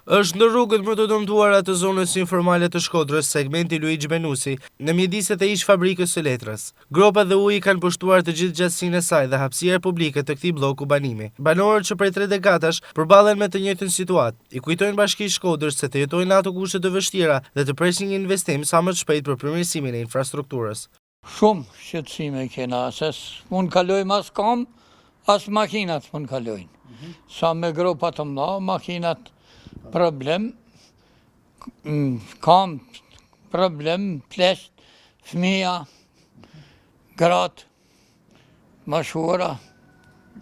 Është ndër rrugët më të dëmtuara të zonës informale të Shkodrës, segmenti Luigj Benusi, në mjediset e ish-fabrikës së letrës. Gropat dhe uji kanë pushtuar të gjithë gjatësinë e saj dhe hapësira publike të këtij blloku banimi. Banorët që prej tre dekadash përballen me të njëjtën situatë, i kujtojnë Bashkisë Shkodër se të jetojnë në ato kushte të vështira dhe të presin një investim sa më të shpejtë për përmirësimin e infrastrukturës. Shumë shqetësime kena, se s'mund kalojmë as kam, as makinat s'mund kalojnë. Mhm. Sa me gropa të mëdha, makinat problem, kam problem, pleqt, fëmija, gratë, Moshuara,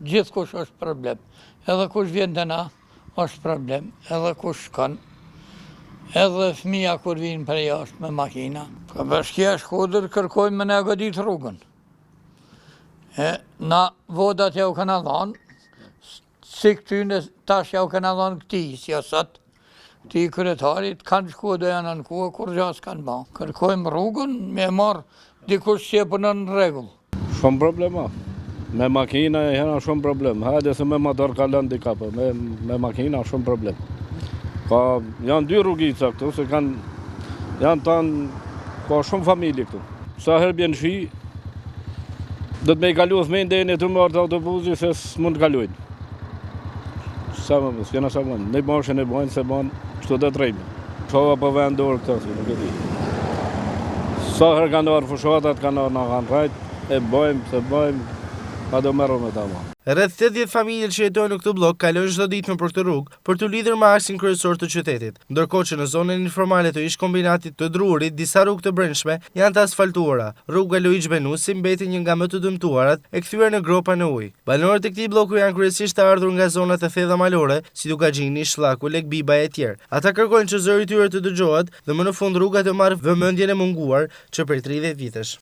gjithkush është problem. Edhe kush vjen te na, është problem. Edhe kush shkon. Edhe fëmija kur vijnë prej jashtë me makina. Ka bashkia Shkodër kërkojmë me na godit rrugën. E, na votat jau kena dhanë, Si këtyne tash jau kena dhanë këtij, si jo sot, këtij kryetarit, kanë shku dhe janë ankua, kurgja s'kanë ba. Kërkojmë rrugën, me marrë dikush që e punon në rregull. Shumë problem a. Me makina e jena shumë problem. Hajde se me motor kalon dika, po me, me makina shumë problem. Ka, janë dy rrugica këtu, se kanë, janë tanë, ka shumë familje këtu. Sa herë bjen shi, do të me i kalu fëmijën deri në të marrë të autobusi se s'mund të kalojnë. Sa më më, s'kena sa më, ne bashë, ne bajnë, se banë, kështu do të rrejmë. Shova po vend dorë këto, si nuk e di. Sa herë kanë ardhur fushatat, kanë ardhur na kanë rrejt, e bëjmë, se bëjmë, pa do merru me ta ma. Rreth 80 familje që jetojnë në këtë bllok kalojnë çdo ditë nëpër këtë rrugë për t'u lidhur me aksin kryesor të qytetit. Ndërkohë që në zonën informale të ish-kombinatit të drurit, disa rrugë të brendshme janë të asfaltuara. Rruga Luigj Benusi mbetet një nga më të dëmtuarat, e kthyer në gropa në ujë. Banorët e këtij blloku janë kryesisht të ardhur nga zonat e thella malore, si Dukagjini, Shllaku, Lekbibaj etj. Ata kërkojnë që zëri i tyre të dëgjohet dhe më në fund rruga të marrë vëmendjen e munguar që prej 30 vitesh.